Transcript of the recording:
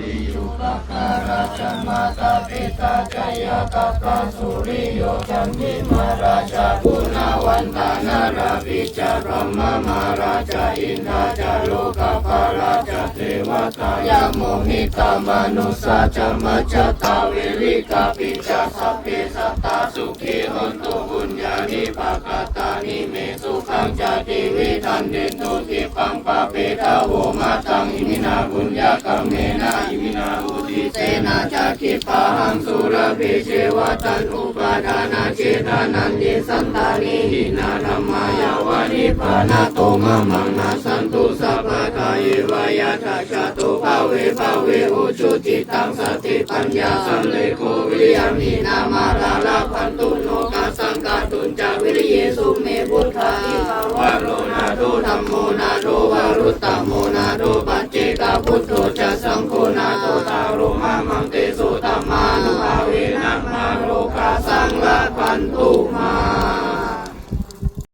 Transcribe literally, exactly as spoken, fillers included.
Upākārā ca mātā pitā ca ñātakā suriyo candimā rājā guṇavantā narāpi ca brahmamārā ca indā ca lokapālā ca devatā yamo mittā manussā ca majjhattā verikāpi ca sabbe sattā sukhī hontu puññāni pakatāni me sukhañca tividhaṃ dentu khippaṃ pāpetha vo mataṃ. Iminā puññakammena iminā uddisena ca khippāhaṃ sulabhe ceva taṇhupādānachedanaṃ ye santāne hīnā dhammā yāva nibbānato mamaṃ nassantu sabbadā yeva yattha jāto bhave bhave ujucittaṃ satipaññā sallekho viriyamhinā mātā labhantu nokāsaṃ kātuñca viriyesu me. Buddhādhipavaro nātho dhammo nātho varuttamo nātho paccekabuddho ca saṅgho nāthottaro mamaṃ tesottamānubhāvena mārokāsaṃ labhantu